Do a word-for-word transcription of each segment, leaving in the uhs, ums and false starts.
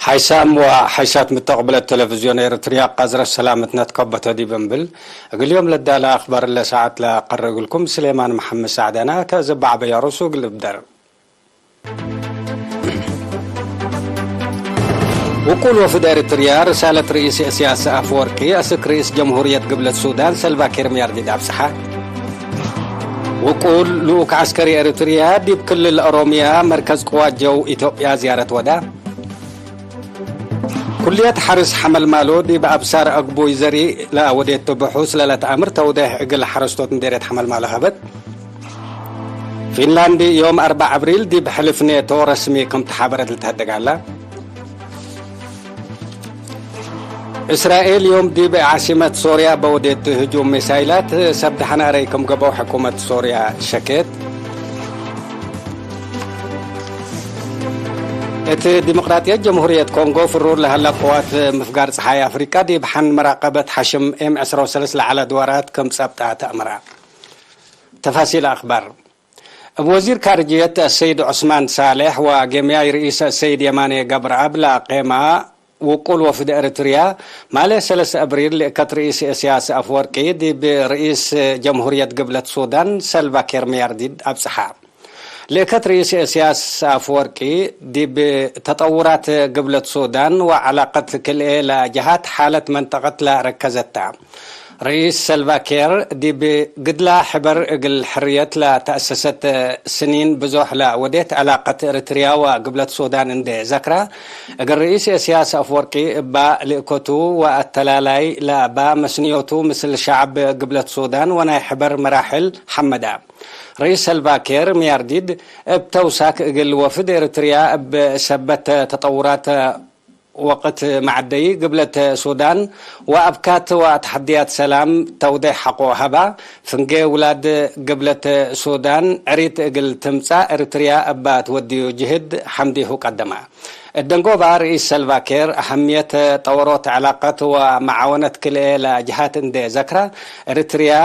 ሓይሳም ወሓይሳት ምተቅብለት ቴሌቪዝዮን ኤረትርያ፣ ቀዝረት ሰላምትነ ትከበተ ዲብ እንብል፣ እግል ዮም ለዳለ አክባር ለሰዓት ለአቀርእ እግልኩም ስሌማን መሐመድ ሳዕዳና። ከእዘ በዐበያ ርኡሱ እግል እብደር። ውቁል ወፍድ ኤረትርያ፣ ርሳለት ርኢስ እስያስ አፍወርቂ፣ አስክ ርኢስ ጀምሁርየት ግብለት ሱዳን ሰልቫኪር ሚያርዲት አብጽሐ። ውቁል ልኡክ ዐስከሪ ኤረትርያ፣ ዲብ ክልል ኦሮምያ፣ መርከዝ ቅዋት ጀው ኢትዮጵያ ዝያረት ወዳ። ኩልየት ሐርስ ሐመልማሎ ዲብ አብሳር አግቡይ ዘሪእ ለአወዴቱ ብሑስ ለለትአምር ተውዴሕ እግል ሐረስቶት ምዴርየት ሐመልማሎ ሀበት። ፊንላንድ ዮም አርበዕ አብሪል ዲብ ሕልፍ ኔቶ ረስሚ ክም ተሓበረት ልትሀደግ ዐላ። እስራኤል ዮም ዲብ ዓሲመት ሶርያ በወዴቱ ህጁም ሚሳይላት ሰብ ደሐን አረይ ክም ገብአው ሕኩመት ሶርያ ሸኬት። እት ዲሞቅራጥየት ጀምሁርየት ኮንጎ ፍሩር ለሀላ ቅዋት ምፍጋር ጸሓይ አፍሪቃ ዲብ ሐን መራቀበት ሐሽም ኤም ዕስራ ወሰለስ ለዐለ ድዋራት ክም ጸብጣ ተአምራ። ተፋሲል አክባር። እብ ወዚር ካርጅየት አሰይድ ዑስማን ሳሌሕ ወጌምያይ ርኢስ አሰይድ የማኔ ገብረአብ ለአቄማ ውቁል ወፍድ ኤረትርያ፣ ማሌ ሰለስ አብሪል ልእከት ርኢስ እስያስ አፍወርቂ ዲብ ርኢስ ጀምሁርየት ግብለት ሱዳን ሰልቫኪር ሚያርዲት አብጽሐ። ልእከት ርኢስ እስያስ አፍወርቂ፣ ዲብ ተጠውራት ግብለት ሱዳን ወዐላቀት ክልኤ ለጀሃት ሓለት መንጠቀት ለረከዘት ተ። ርኢስ ሰልቫኪር፣ ዲብ ግድላ ሕበር እግል ሕርየት ለተአሰሰት ስኒን ብዞሕ ለወዴት ዐላቀት ኤረትርያ ወግብለት ሱዳን እንዴ ዘክራ፣ እግል ርኢስ እስያስ አፍወርቂ እባ ልእከቱ ወአተላላይ ለአባ መስንዮቱ ምስል ሸዐብ ግብለት ሱዳን ወናይ ሕበር መራሕል ሐመዳ። ርኢስ ሰልቫኪር ሚያርዲት እብ ተውሳክ እግል ወፍድ ኤረትርያ እብ ሰበት ተጠውራት ወቅት መዐደይ ግብለት ሱዳን ወአብካት ወአትሐድያት ሰላም ተውዴሕ ሐቆ ሀባ። ፍንጌ ውላድ ግብለት ሱዳን ዕሪት እግል ትምጻእ ኤረትርያ እባ ትወድዩ ጅህድ ሐምዲሁ ቀደማ። እደንጎባ ርኢስ ሰልቫኪር አሀምየት ጠወሮት ዐላቀት ወመዓወነት ክልኤ ለጀሃት እንዴ ዘክራ፣ ኤረትርያ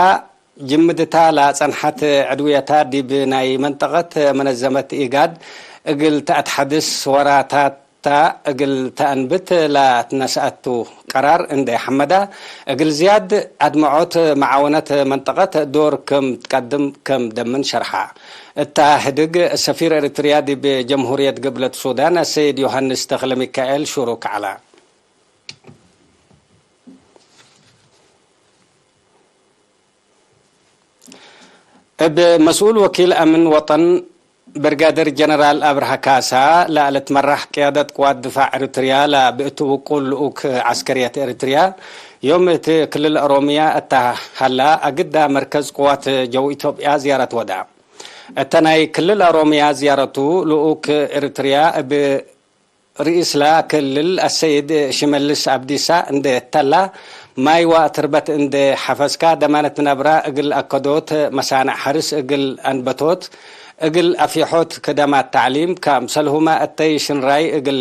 ጅምድታ ለጸንሐት ዕድውየታ ዲብ ናይ መንጠቀት መነዘመት ኢጋድ እግል ተአትሐድስ ወራታታ እግል ተአንብት ለትነስአቱ ቀራር እንዴ ሐመዳ፣ እግል ዝያድ አድመዖት መዓወነት መንጠቀት ዶር ክም ትቀድም ክም ደምን ሸርሐ። እታ ህድግ ሰፊር ኤረትርያ ዲብ ጀምሁርየት ግብለት ሱዳን አሰይድ ዮሐንስ ተክለሚካኤል ሹሩክ ዐላ። እብ መስኡል ወኪል አምን ወጠን ብርጋደር ጀነራል አብርሃ ካሳ ለልትመራሕ ቅያደት ቅዋት ድፋዕ ኤረትርያ ለብእቱ ውቁል ልኡክ ዐስከርየት ኤረትርያ፣ ዮም እት ክልል ኦሮምያ እተ ሀላ አግዳ መርከዝ ቅዋት ጀው ኢትዮጵያ ዝያረት ወዳ። እተ ናይ ክልል ኦሮምያ ዝያረቱ፣ ልኡክ ኤረትርያ እብ ርኢስላ ክልል አሰይድ ሽመልስ አብዲሳ እንዴ ተላ፣ ማይ ወአትርበት እንዴ ሐፈዝካ፣ ደማነት ነብራ እግል አከዶት፣ መሳንዕ ሐርስ እግል አንበቶት፣ እግል አፊሖት ክደማት ተዕሊም፣ ከምሰልሁመ እተይ ሽንራይ እግል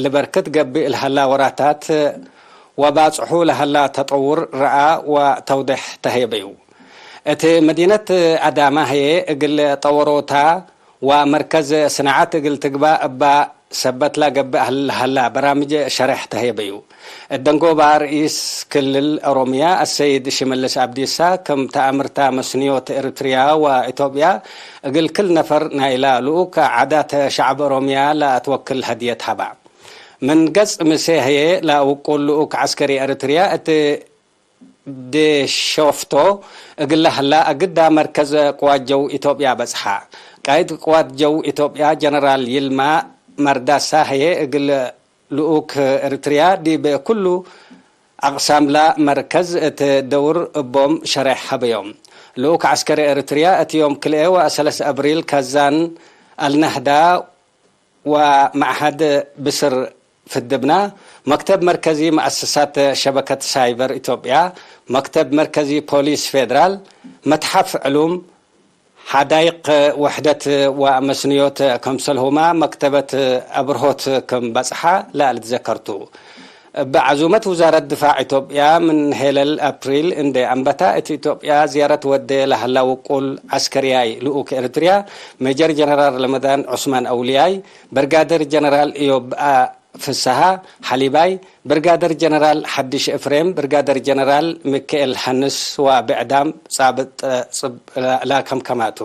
ልበርክት ገብእ ለሀላ ወራታት ወባጽሑ ለሀላ ተጠውር ረአ ወተውዴሕ ተህየበዩ። እት መዲነት አዳማ ህዬ እግል ጠወሮታ ወመርከዝ ስናዐት እግል ትግባእ እባ ሰበት ለገብእ ለሀላ በራምጅ ሸሬሕ ተህየበዩ። እደንጎባ ርኢስ ክልል ኦሮምያ አሰይድ ሽመልስ አብዲሳ፣ ክም ተአምርታ መስንዮት ኤረትርያ ወኢትዮጵያ እግል ክል ነፈር ናይላ ልኡክ ዓዳት ሸዐብ ኦሮምያ ለአትወክል ሀድየት ሀባ። ምን ገጽ ምሴ ህዬ ለውቁል ልኡክ ዐስከሪ ኤረትርያ እት ዴሾፍቶ እግለ ሀላ፣ አግዳ መርከዝ ቅዋት ጀው ኢትዮጵያ በጽሐ። ቃይድ ቅዋት ጀው ኢትዮጵያ ጀነራል ይልማ መርዳሳ ህዬ፣ እግል ልኡክ ኤረትርያ ዲብ ኩሉ አቅሳምላ መርከዝ እት ደውር እቦም ሸሬሕ ሀበዮም። ልኡክ ዐስከሪ ኤረትርያ እት ዮም ክልኤ ወሰለስ አብሪል ካዛን አልነህዳ ወመዕሀድ ብስር ፍድብና፣ መክተብ መርከዚ መአሰሳት ሸበከት ሳይበር ኢትዮጵያ፣ መክተብ መርከዚ ፖሊስ ፌደራል፣ መትሐፍ ዕሉም፣ ሐዳይቅ ወሕደት ወመስንዮት፣ ከምሰልሁመ መክተበት አብርሆት ክም በጽሐ ለልትዘከር ቱ። እብ ዐዙመት ውዛረት ድፋዕ ኢትዮጵያ ምን ሄለል አፕሪል እንዴ አንበታ፣ እት ኢትዮጵያ ዝያረት ወዴ ለሀላ ውቁል ዐስከርያይ ልኡክ ኤረትርያ ሜጀር ጀነራል ረመዳን ዑስማን አውልያይ፣ ብርጋደር ጀነራል ኢዮብ አ-፣ ፍሰሃ ሐሊባይ፣ ብርጋደር ጀነራል ሐድሽ እፍሬም፣ ብርጋደር ጀነራል ሚካኤል ሀንስ ወብዕዳም ጻብጥ ጽብ ላከምከማቱ።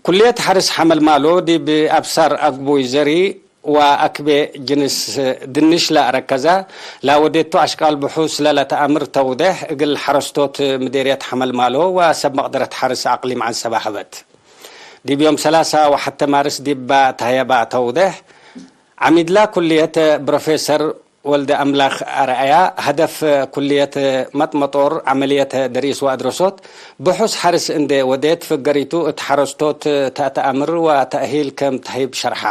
ኩልየት ሐርስ ሐመልማሎ ዲብ አብሳር አግቡይ ዘሪ ወአክቤ ጅንስ ድንሽ ለአረከዘ ለወዴቱ አሽቃል ብሑስ ለለተአምር ተውዴሕ እግል ሐረስቶት ምዴርየት ሐመልማሎ ወሰብ መቅደረት ሐርስ አቅሊም ዐንሰበ ሀበት። ዲብ ዮም ሰላሳ ወሐተ ማርስ ዲባ ተህየባ ተውዴሕ ዐሚድላ ኩልየት ፕሮፌሰር ወልደ አምላክ አርአያ፣ ሀደፍ ኩልየት መጥመጦር ዐመልየት ደሪስ ወአድረሶት ብሑስ ሐርስ እንዴ ወዴት፣ ፍገሪቱ እት ሐረስቶት ተአተአምር ወተእሂል ክም ተህይብ ሸርሐ።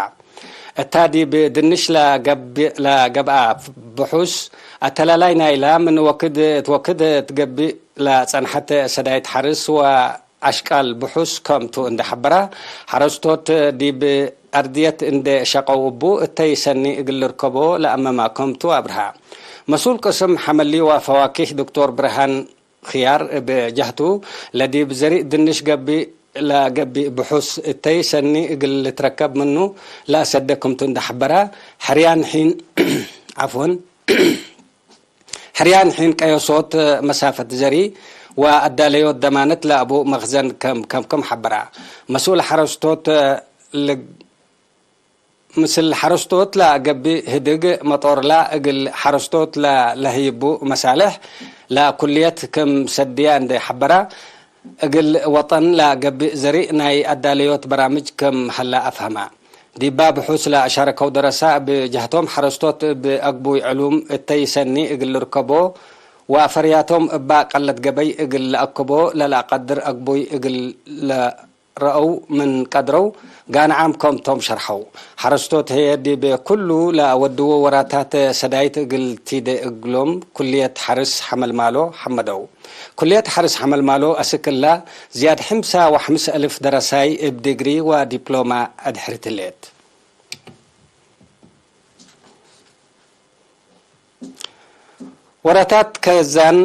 እታ ዲብ ድንሽ ለገብአ ብሑስ፣ አተላላይ ናይላ ምን ወክድ እት ወክድ ትገብእ ለጸንሐት ሰዳይት ሐርስ ወ አሽቃል ብሑስ ከምቱ እንዴ ሐበራ፣ ሐረስቶት ዲብ አርድየት እንዴ ሸቀው እቡ እተይ ሰኒ እግል ልርከቦ ለአመማ ከምቱ አብርሃ። መስኡል ቅስም ሐመሊ ወፈዋኪህ ዶክቶር ብርሃን ክያር እብ ጀህቱ፣ ለዲብ ዘሪእ ድንሽ ገብእ ለገብእ ብሑስ እተይ ሰኒ እግል ልትረከብ ምኑ ለአሰደ ክምቱ እንዴ ሐበራ፣ ሕርያን ሒን፣ ዐፍወን፣ ሕርያን ሒን ቀዮሶት መሳፈት ዘሪ ወአዳለዮት ደማነት ለአቡ መክዘን ከም፣ ከም፣ ከም ሐበራ። መስኡል ሐረስቶት ል-፣ ምስል ሐረስቶት ለገብእ ህድግ መጦርላ እግል ሐረስቶት ለ-፣ ለህይቡ መሳልሕ ለኩልየት ክም ሰድያ እንዴ ሐበራ፣ እግል ወጠን ለገብእ ዘሪእ ናይ አዳለዮት በራምጅ ክም ሀላ አፍሀማ። ዲባ ብሑስ ለአሻረከው ደረሳ፣ እብ ጀህቶም ሐረስቶት እብ አግቡይ ዕሉም እተይ ሰኒ እግል ልርከቦ ወአፈርያቶም እባ ቀለት ገበይ እግል ለአክቦ ለለአቀድር አግቡይ እግል ለረአው ምን ቀድረው ጋንዓም ከምቶም ሸርሐው። ሐረስቶት ህዬ ዲብ ኩሉ ለአወድዎ ወራታት ሰዳይት እግል ቲዴ እግሎም ኩልየት ሐርስ ሐመልማሎ ሐመደው። ኩልየት ሐርስ ሐመልማሎ አስክ እላ፣ ዝያድ ሕምሳ ወሐምስ አልፍ ደረሳይ እብ ዲግሪ ወዲፕሎማ አድሕርት ህሌት። ወራታት ከዛን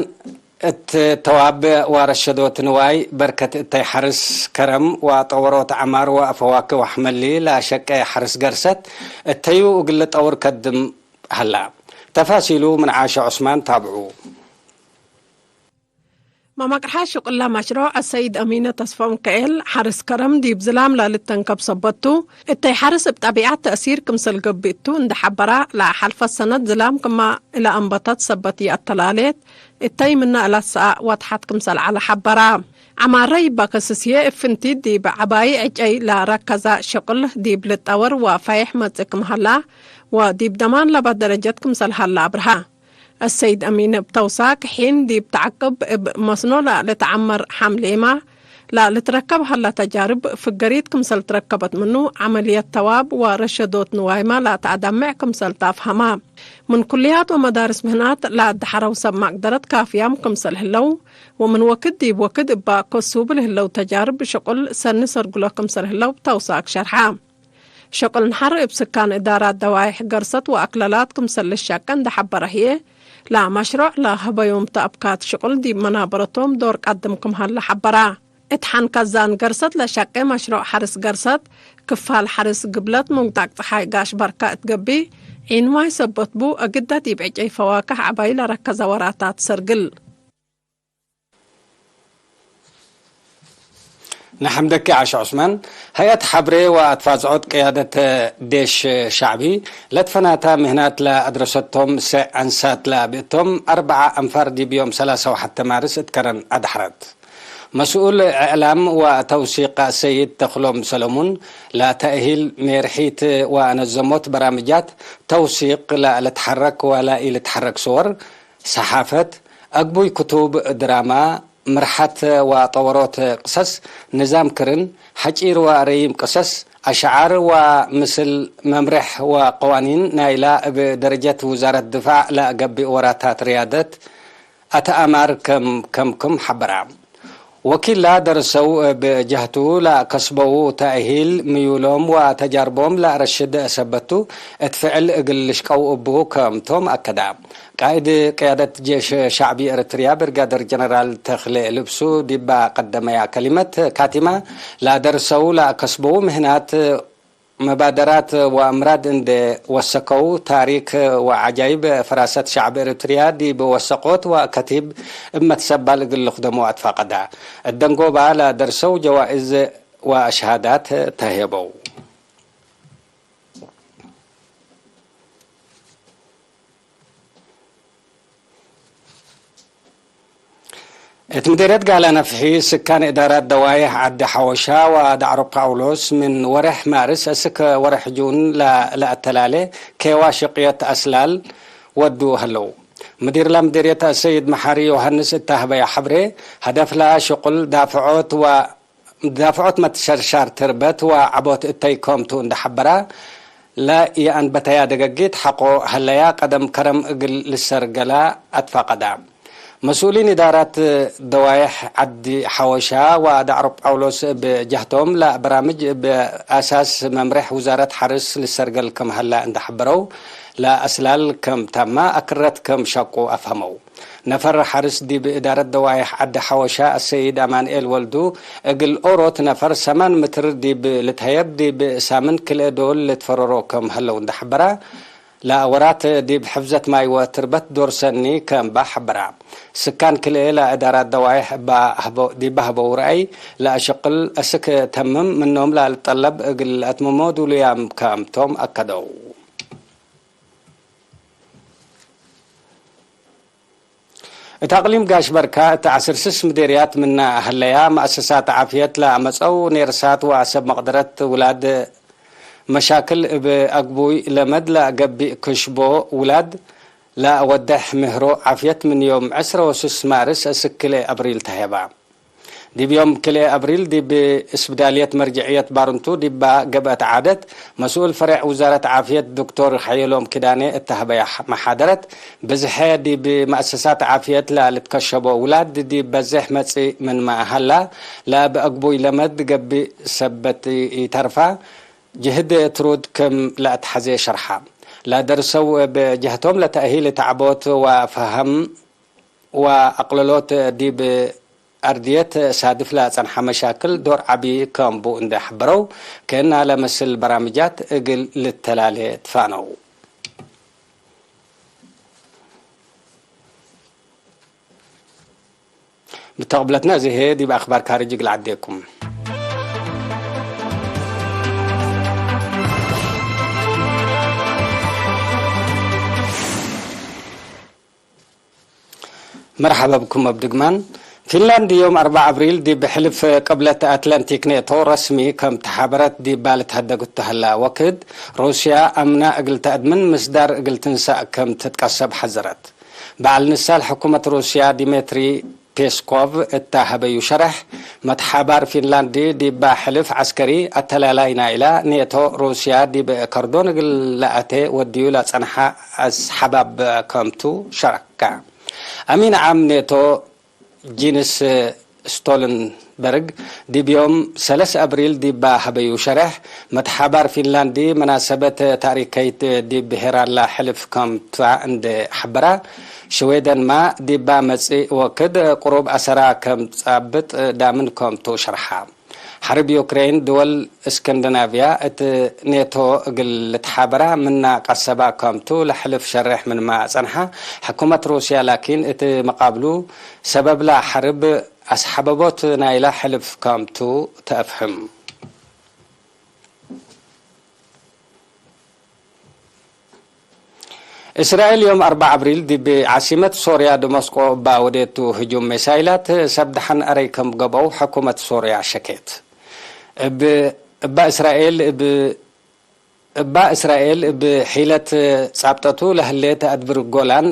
እት ተዋብ ወረሸዶት ንዋይ በርከት እተይ ሐርስ ከረም ወጠወሮት ዐማር ወፈዋክህ ወሐመሊ ለሸቄ ሐርስ ገርሰት እተዩ እግል ጠውር ከድም ሀላ። ተፋሲሉ ምን ዓሸ ዑስማን ታብዑ። መመቅርሐ ሽቁላ መሽሮዕ አሰይድ አሚነ ተስፎ ምካኤል፣ ሐርስ ከረም ዲብ ዝላም ለልተንከብ ሰበት ቱ፣ እተይ ሐርስ እብ ጠቢዐት ተእሲር ክምሰል ገብእ ቱ እንዴ ሐበራ፣ ለሐልፈት ሰነት ዝላም ክመ እለ አንበተት ሰበት ይአተላሌት፣ እተይ ምነ እለ ሰአ ወትሐት ክምሰል ዐለ ሐበራ። ዐማረ ይባ ከስስዬ እብ ፍንቲት ዲብ ዐባይ ዕጨይ ለረከዘ ሽቁል ዲብ ልጠወር ወፋይሕ መጽእ ክም ሀላ፣ ወዲብ ደማን ለበ ደረጀት ክምሰል ሀላ አብርሃ። አሰይድ አሚን እብ ተውሳክ ሒን ዲብ ተዐቅብ እብ መስኖ ለልትዐመር ሐምሌማ ለልትረከብ ሀላ ተጃርብ ፍገሪት ክምሰል ትረከበት ምኑ፣ ዐመልየት ተዋብ ወረሸዶት ንዋይማ ለተአዳምዕ ክምሰል ተአፍሀማ። ምን ኩልያት ወመዳርስ ምህናት ለአደሐረው ሰብ መቅደረት ካፍያም ክምሰል ህለው፣ ወምን ወክድ ዲብ ወክድ እባ ከሱብ ለህለው ተጃርብ ሽቁል ሰኒ ሰርግሎ ክምሰል ህለው ተውሳክ ሸርሐ። ሸቁል ነሐር እብ ስካን እዳራት ደዋይሕ ገርሰት ወአክለላት ክምሰል ልሸቄ እንዴ ሐበረ ህዬ፣ ለመሽሮዕ ለሀበዮም ተአብካት ሽቁል ዲብ መናበረቶም ዶር ቀድም ክም ሀለ ሐበራ። እት ሐን ከዛን ገርሰት ለሸቄ መሽሮዕ ሐርስ ገርሰት፣ ክፋል ሐርስ ግብለት ሙንጣቅ ጸሓይ ጋሽ በርከ እት ገብእ፣ ዒንዋይ ሰበት ቡ፣ እግደ ዲብ ዕጨይ ፈዋክህ ዐባይ ለረከዘ ወራታት ሰርግል። ነሐምደኪ ዓሽ ዑስማን። ሀይአት ሐብሬ ወአትፋዝዖት ቅያደት ዴሽ ሸዕቢ ለትፈናታ ምህናት ለአድረሰቶም ሰዕ አንሳት ለአብእቶም አርበዓ አንፋር ዲብ ዮም ሰላሳ ወሐተ ማርስ እት ከረን አድሐረት። መስኡል እዕላም ወተውሲቅ አሰይድ ተክሎም ሰለሙን፣ ለተእሂል ሜርሒት ወአነዘሞት በራምጃት ተውሲቅ ለልትሐረክ ወለኢልትሐረክ ስወር፣ ሰሓፈት፣ አግቡይ ክቱብ፣ ድራማ፣ ምርሐት ወጠወሮት ቅሰስ፣ ንዛም ክርን፣ ሐጪር ወረዪም ቅሰስ፣ አሽዓር ወምስል መምሬሕ ወቀዋኒን ናይላ እብ ደረጀት ውዛረት ድፋዕ ለገብእ ወራታት ርያደት አተአማር ከም፣ ከም ክም ሐበራ። ወኪላ ደርሰው እብ ጀህቱ ለከስበው ተእሂል ምዩሎም ወተጃርቦም ለአረሽድ ሰበት ቱ፣ እት ፍዕል እግል ልሽቀው እቡ ከምቶም አከዳ። ቃእድ ቅያደት ጄሽ ሸዕቢ ኤረትርያ ብርጋደር ጀነራል ተኽሌ ልብሱ ዲባ ቀደመያ ከሊመት ካቲማ፣ ለደርሰው ለከስበው ምህናት መባደራት ወአምራድ እንዴ ወሰከው፣ ታሪክ ወዐጃይብ ፈራሰት ሸዕብ ኤረትርያ ዲብ ወሰቆት ወከቲብ እብ መትሰባል እግል ልክደሞ አትፋቀዳ። እደንጎባ ለደርሰው ጀዋእዝ ወሸሃዳት ተሄበው። እት ምዴርየት ጋላ ነፍሒ፣ ስካን እዳራት ደዋይሕ ዐዲ ሐወሻ ወዳዕሮ ጳውሎስ፣ ምን ወሬሕ ማርስ እስክ ወሬሕ ጁን ለ-፣ ለአተላሌ ኬዋ ሽቅየት አስላል ወዱ ሀለው። ምዲርላ ምዴርየት አሰይድ መሓሪ ዮሐንስ እተ ሀበያ ሐብሬ፣ ሀደፍላ ሽቁል ዳፍዖት ወ-፣ ዳፍዖት መትሸርሻር ትርበት ወዐቦት እተይ ከምቱ እንደ ሐበራ፣ ለየአንበተያ ደገጊት ሐቆ ሀለያ ቀደም ከረም እግል ልሰርገላ አትፋቀዳ። መስኡሊን እዳራት ደዋይሕ ዐዲ ሐወሻ ወዳዕሮ ጳውሎስ እብ ጀህቶም፣ ለበራምጅ እብ አሳስ መምሬሕ ውዛረት ሐርስ ልሰርገል ክም ሀላ እንደ ሐበረው፣ ለአስላል ክም ታማ አክረት ክም ሸቁ አፍሀመው። ነፈር ሐርስ ዲብ እዳረት ደዋይሕ ዐዲ ሐወሻ አሰይድ አማንኤል ወልዱ፣ እግል ኦሮት ነፈር ሰማን ምትር ዲብ ልትሀየብ ዲብ ሳምን ክልኤ ዶል ልትፈረሮ ክም ሀለው እንደ ሐበራ፣ ለወራት ዲብ ሕፍዘት ማይ ወትርበት ዶር ሰኒ ክም በ ሐበራ። ስካን ክልኤ ለእዳራት ደዋይሕ እባ ሀበው፣ ዲበ ሀበው ረአይ፣ ለአሽቅል እስክ ተምም ምኖም ለልጠለብ እግል ለአትምሞ ዱሉያም ክም ቶም አከደው። እት አቅሊም ጋሽ በርካ እት ዐስር ስስ ምዴርያት ምነ ሀለያ መአሰሳት ዓፍየት ለአመጸው ኔርሳት ወአሰብ መቅደረት ውላድ መሻክል እብ አግቡይ ለመድ ለገብእ ክሽቦ ውላድ ለአወደሕ ምህሮ ዓፍየት ምን ዮም ዕስረ ወስስ ማርስ እስክ ክልኤ አብሪል ተሄባ። ዲብ ዮም ክልኤ አብሪል ዲብ እስብዳልየት መርጅዕየት ባርንቱ ዲባ ገብአት ዓደት፣ መስኡል ፈሬዕ ውዛረት ዓፍየት ዶክቶር ሐየሎም ኪዳኔ እተ ሀበያ መሓደረት፣ ብዝሐ ዲብ መአሰሳት ዓፍየት ለልትከሸቦ ውላድ ዲብ በዜሕ መጽእ ምንመ ሀላ፣ ለእብ አግቡይ ለመድ ገብእ ሰበት ኢተርፋ፣ ጅህድ ትሩድ ክም ለአትሐዜ ሸርሐ። ለደርሰው እብ ጀህቶም ለተእሂል ተዕቦት ወፈሀም ወአቅለሎት ዲብ አርድየት ሳድፍ ለጸንሐ መሻክል ዶር ዐቢ ክም ቡ እንዴ ሐበረው፣ ክእና ለመስል በራምጃት እግል ልተላሌ ትፋነው። ብተቅብለትነ እዚ ህዬ ዲብ አክባር ካርጅ እግል ዐዴኩም። መርሐበ ብኩም እብ ድግማን። ፊንላንድ ዮም አርበዕ አብሪል ዲብ ሕልፍ ቅብለት አትላንቲክ ኔቶ ረስሚ ከም ተሓበረት ዲባ ልትሀደግቱ ሀላ ወክድ፣ ሩስያ አምና እግል ተአድምን ምስዳር እግል ትንሳእ ከም ትትቀሰብ ሐዘረት። በዐል ንሳል ሕኩመት ሩስያ ዲሜትሪ ፔስኮቭ እተ ሀበዩ ሸረሕ፣ መትሓባር ፊንላንድ ዲባ ሕልፍ ዐስከሪ አተላላይ ናይላ ኔቶ ሩስያ ዲብ ከርዶን እግል ለአቴ ወድዩ ለጸንሐ አስሐባብ ከምቱ ሸረከ። አሚን ዓም ኔቶ ጂንስ ስቶልንበርግ ዲብ ዮም ሰለስ አብሪል ዲባ ሀበዩ ሸረሕ፣ መትሓባር ፊንላንድ መናሰበት ታሪከይት ዲብ ብሄራላ ሕልፍ ከምታ እንዴ ሐበራ፣ ሽዌደንማ ዲባ መጽእ ወክድ ቅሩብ አሰራ ከም ጻብጥ ዳምን ከምቱ ሸርሓ። ሐርብ ዩክሬን ድወል እስክንድናቭያ እት ኔቶ እግል ልትሓበራ ምና ቀሰባ ከምቱ ለሕልፍ ሸሬሕ ምንመ አጸንሐ፣ ሕኩመት ሩስያ ላኪን እት መቃብሉ ሰበብላ ሐርብ አስሐበቦት ናይላ ሕልፍ ከምቱ ተአፍህም። እስራኤል ዮም አርበዕ አብሪል ዲብ ዓሲመት ሶርያ ድመስቆ እባ ወዴቱ ህጁም ሜሳይላት ሰብ ደሐን አረይ ክም ገብአው ሕኩመት ሶርያ ሸኬት። እብ፣ እባ እስራኤል እብ፣ እባ እስራኤል እብ ሒለት ጻብጠቱ ለህሌት አድብር ጎላን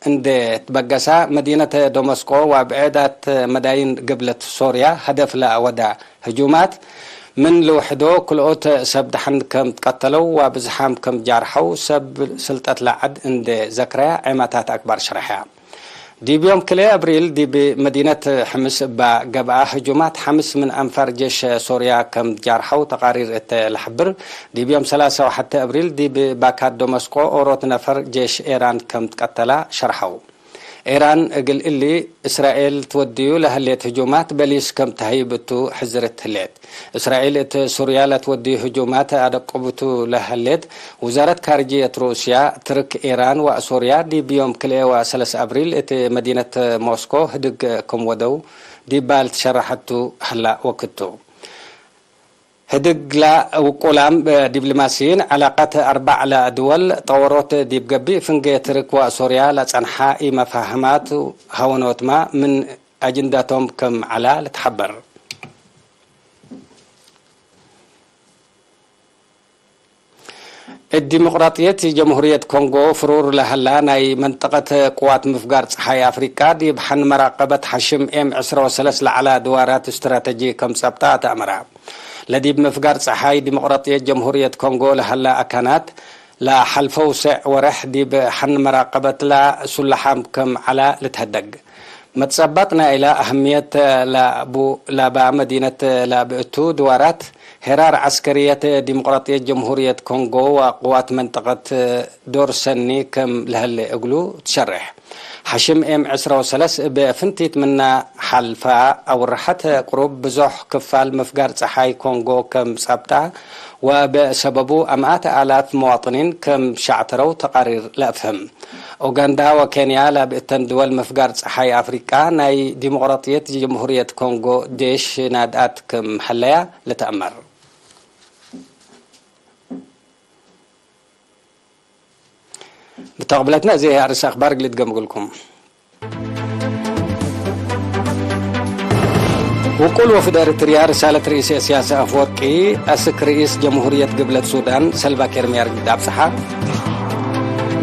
እንዴ ትበገሳ፣ መዲነት ደመስቆ ወብዕዳት መዳይን ግብለት ሶርያ ሀደፍ ለአወዳ ህጁማት ምን ልውሕዶ፣ ክልኦት ሰብ ደሐን ከም ትቀተለው ወብዝሓም ከም ጃርሐው ሰብ ስልጠት ለዐድ እንዴ ዘክረያ ዔማታት አክባር ሸረሐያ። ዲብ ዮም ክልኤ አብሪል ዲብ መዲነት ሕምስ እባ ገብአ ህጁማት ሐምስ ምን አንፋር ጄሽ ሶርያ ከም ጃርሐው ተቃሪር እተ ለሐብር፣ ዲብ ዮም ሰላሳ ወሐተ አብሪል ዲብ ባካት ደመስቆ ኦሮት ነፈር ጄሽ ኤራን ከም ትቀተላ ሸርሐው። ኤራን እግል እሊ እስራኤል ትወድዩ ለህሌት ህጁማት በሊስ ከም ተሀይብ እቱ ሕዝርት ህሌት። እስራኤል እት ሱርያ ለትወድዩ ህጁማት አደቅቡቱ ለህሌት፣ ውዛረት ካርጅየት ሩስያ፣ ትርክ፣ ኤራን ወሶርያ ዲብ ዮም ክልኤ ወሰለስ አብሪል እት መዲነት ሞስኮ ህድግ ክም ወደው ዲባ ልትሸረሐቱ ሀላ ወክቱ። ህድግላ ውቁላም ዲብሎማሲይን ዐላቀት አርበዕ ለድወል ጠወሮት ዲብ ገብእ ፍንጌ ትርክ ወሶርያ ለጸንሐ ኢመፋህማት ሀወኖትማ ምን አጅንዳቶም ክም ዐላ ልትሐበር። እት ዲሞቅራጥየት ጀምሁርየት ኮንጎ ፍሩር ለሀላ ናይ መንጠቀት ቅዋት ምፍጋር ጸሓይ አፍሪቃ ዲብ ሐን መራቀበት ሐሽም ኤም ዕስራ ወሰለስ ለዐላ ድዋራት እስትራተጂ ከም ጸብጣ ተአመራ። ለዲብ ምፍጋር ጸሓይ ዲሞቅራጥየት ጀምሁርየት ኮንጎ ለሀላ አካናት ለሐልፈው ሰዕ ወረሕ ዲብ ሐን መራቀበትላ ሱላሓም ከም ዐላ ልትሀደግ። መትጸባጥ ናይላ አህምየት ለቡ ላባ መዲነት ላብእቱ ድዋራት፣ ሄራር ዐስከርየት ዲሞቅራጥየት ጀምሁርየት ኮንጎ ወቅዋት መንጠቀት ዶር ሰኒ ክም ለህሌ እግሉ ትሸሬሕ። ሐሽም ኤም ዕስራ ወሰለስ እብ ፍንቲት ምና ሐልፋ አውርሐት ቅሩብ ብዞሕ ክፋል ምፍጋር ጸሓይ ኮንጎ ክም ጸብጣ ወእብ ሰበቡ አምኣት አላፍ መዋጥኒን ክም ሸዕተረው ተቃሪር ለአፍህም። ኡጋንዳ ወኬንያ ላብእተን ድወል ምፍጋር ጸሓይ አፍሪቃ ናይ ዲሞቅራጥየት ጀምሁርየት ኮንጎ ዴሽ ናድኣት ክም ሀለያ ልትአመር። ብተቅብለትነ እዜ አርእስ አክባር እግል እትገምግልኩም። ውቁል ወፍድ ኤሪትርያ ርሳለት ርኢስ እስያስ አፍወርቂ አስክ ርኢስ ጀምሁርየት ግብለት ሱዳን ሰልቫ ኪር ሚያርግ ዳብጽሐ።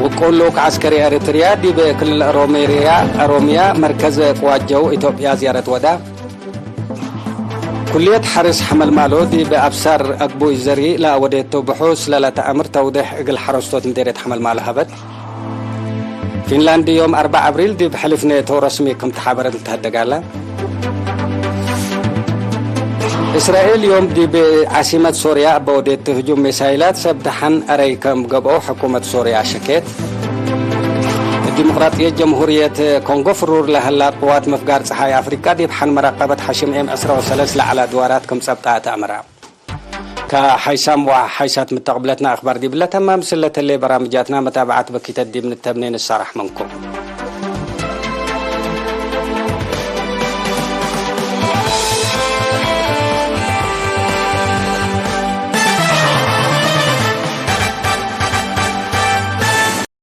ውቁል ልኡክ ዐስከሪ ኤሪትርያ ዲብ ክልል ኦሮሚያ፣ ኦሮሚያ መርከዝ ቅዋት ጀው ኢትዮጵያ ዝያረት ወዳ። ኩልየት ሐርስ ሐመልማሎ ዲብ አብሳር አግቡይ ዘሪ ለአወዴቱ ብሑስ ለለተአምር ተውዴሕ እግል ሐረስቶት ምዴርየት ሐመልማሎ ሀበት። ፊንላንድ ዮም አርበዕ አብሪል ዲብ ሕልፍ ኔቶ ረስሚ ክም ተሓበረት ልትሀደግ ዐለ። እስራኤል ዮም ዲብ ዓሲመት ሶርያ አበወዴቱ ህጁም ሚሳይላት ሰብ ደሐን አረይ ከም ገብአው ሕኩመት ሶርያ ሸኬት። እብ ዲሞቅራጥየት ጀምሁርየት ኮንጎ ፍሩር ለሀላ ቅዋት ምፍጋር ጸሓይ አፍሪቃ ዲብ ሐን መራቀበት ሐሽም ኤም ዕስራ ወሰለስ ለዐላ ድዋራት ክም ጸብጣ ተአምራ። ከሐይሳም ወሐይሳት ምተቅብለትና አክባር ዲብለ ተማም። ስለተሌ በራምጃትና መታብዓት በኪተት ዲብ ንተብኔ ንሳራሕ ምንኩም።